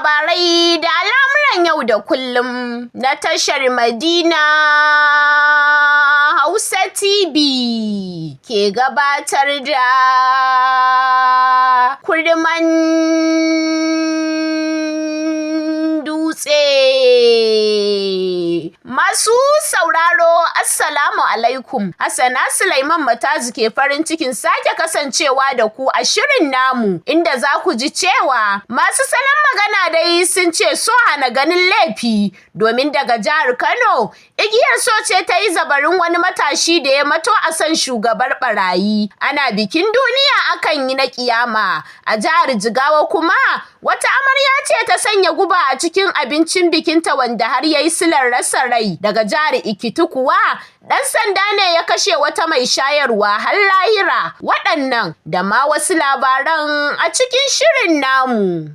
Labarai da al'amuran yau da kullum na tashar Madina Hausa TV ke gabatar da Kurman Dutse. Masu sauraro, Assalamu alaikum. Hassana Sulaiman Matazu ke farin cikin sake kasancewa da ku a shirin namu, inda za ku ji cewa masu salon magana dai sun ce so hana ganin laifi, domin daga jihar Kano igiyar so ce ta yi zabarin wani matashi da ya mato a son shugabar barayi. Ana bikin duniya akan yi na kiyama. A jihar Jigawa kuma, wata amarya ce ta sanya guba a cikin abincin bikinta wanda har ya yi silar rasa rai. Daga jihar Ikiti kuwa, ɗan sanda ne ya kashe wata mai shayarwa har lahira. Waɗannan da ma wasu labaran a cikin shirin namu.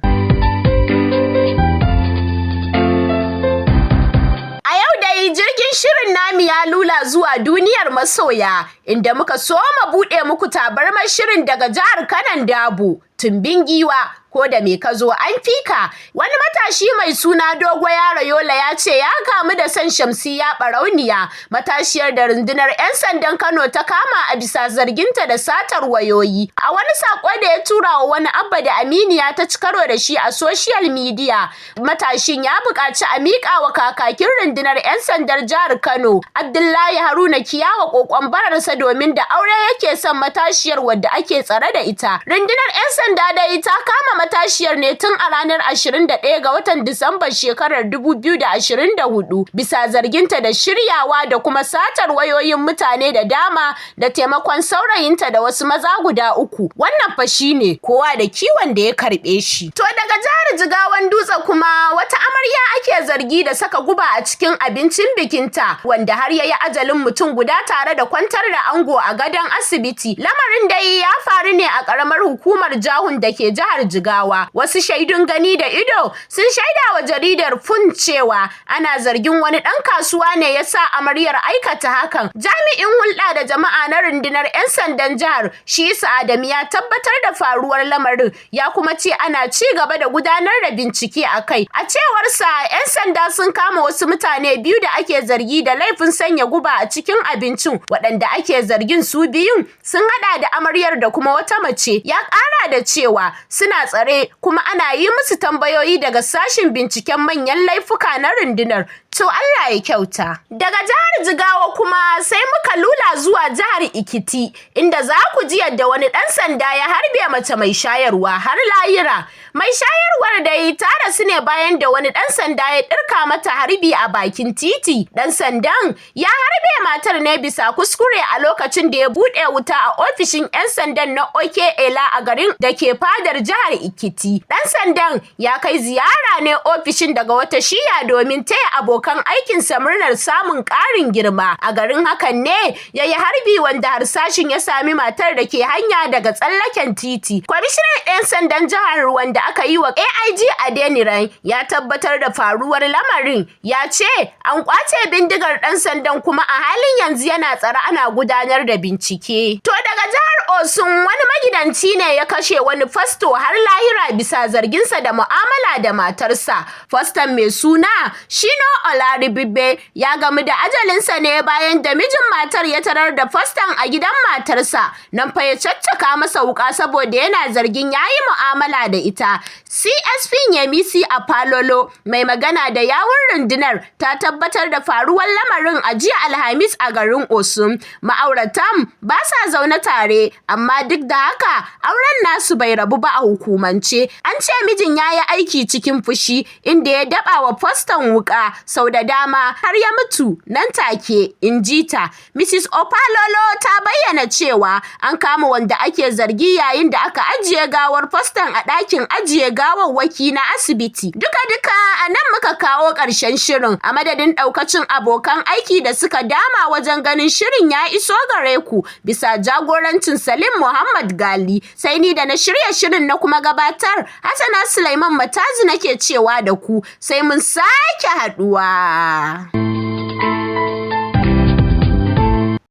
A yau dai jirgin shirin namu ya lula zuwa duniyar masoya, inda muka soma buɗe muku tabarmar shirin daga jihar Kanon Dabo, Tumbin Giwa, ko da me ka zo an fika. Wani matashi mai suna Dogo Yaro Yola ya ce ya kamu da son Shamsiyya Barauniya, matashiyar da rundunar 'yan sandan Kano ta kama a bisa zarginta da satar wayoyi. A wani sako da ya tura wa wani abba da Aminiya ta ci karo da shi a social media, matashin ya buƙaci a miƙa wa kakakin rundunar 'yan sandar jihar Kano, Abdullahi Haruna Kiyawa, kokon bararsa, domin da aure yake son matashiyar wadda ake tsare da ita. Rundunar 'yan sanda dai ta kama matashiyar ne tun a ranar 21 ga watan Disambar shekarar 2024 bisa zarginta da shiryawa da kuma satar wayoyin mutane da dama da taimakon saurayinta da wasu maza guda uku. Wannan fa shine kowa da kiwon da ya karɓe shi. To, daga jihar Jigawan Dutse kuma, wata amarya ake zargi da saka guba a cikin abincin bikinta wanda har ya yi ajalin mutum guda tare da kwantar da ango a gadon asibiti. Lamarin dai ya faru ne a ƙaramar hukumar Jahun da ke jihar Jigawa. Wasu shaidun gani da ido sun shaida wa jaridar Punch cewa ana zargin wani ɗan kasuwa ne ya sa amaryar aikata hakan. Jami'in hulɗa da jama'a na rundunar 'yan sandan jihar, Shisu Adamu, ya tabbatar da faruwar lamarin, ya kuma ce ana ci gaba da gudanar da bincike a kai. A cewarsa, 'yan sanda sun kama wasu mutane biyu da ake zargi da laifin sanya guba a cikin abincin. Waɗanda ake zargin su biyun sun haɗa da amaryar da kuma wata mace. Ya ƙara da cewa suna tsare kuma ana yi musu tambayoyi daga sashin binciken manyan laifuka na rundunar. To, Allah ya kyauta. Daga jihar Jigawa kuma sai muka lula zuwa jihar Ikiti, inda za ku ji yadda wani ɗan sanda ya harbe mace mai shayarwa har lahira. Mai shayarwar dai ta rasu ne bayan da wani ɗan sanda ya ɗirka mata harbi a bakin titi. Ɗan sandan ya harbe matar ne bisa kuskure a lokacin da ya buɗe wuta a ofishin 'yan sandan na Oke Ela a garin da ke fadar jihar Ikiti. Ɗan sandan ya kai ziyara ne ofishin daga wata shiya domin taya abokan aikinsa murnar samun ƙarin girma. A garin hakan ne ya yi harbi wanda harsashin ya sami matar da ke hanya daga tsallaken titi. Kwamishinan 'yan sandan jihar, wanda aka yi wa AIG Adeniran, ya tabbatar da faruwar lamarin. Ya ce an kwace bindigar ɗan sandan kuma a halin yanzu yana tsare ana gudanar da bincike. To, daga jihar Osun, wani magidanci ne ya kashe wani fasto har lahira bisa zarginsa da mu'amala da matarsa. Faston mai suna Shino Olaribibe ya gamu da ajalinsa ne bayan da mijin matar ya tarar da faston a gidan matarsa. Nan fa ya caccaka masa wuka saboda yana zargin ya yi mu'amala da ita. CSP Yemisi Apalolo, mai magana da yawun rundunar, ta tabbatar da faruwar lamarin a jiya Alhamis a garin Osun. Ma'auratan ba sa zaune tare, amma duk da haka auren nasu bai rabu ba a hukumance. An ce mijin ya yi aiki cikin fushi, inda ya daba wa faston wuka sau da dama har ya mutu nan take, in ji ta. Mrs. Opalolo ta bayyana cewa an kama wanda ake zargi yayin da aka ajiye gawar faston a ɗakin ajiye gawawwaki na asibiti. Duka-duka a nan muka kawo ƙarshen shirin, a madadin ɗaukacin abokan aiki da suka dama wajen ganin shirin ya iso gare ku bisa jagorancin Salim Muhammad Gali. Sai ni da na shirya shirin na kuma gabatar, Hassana Sulaiman Matazu, nake cewa da ku sai mun sake haɗuwa.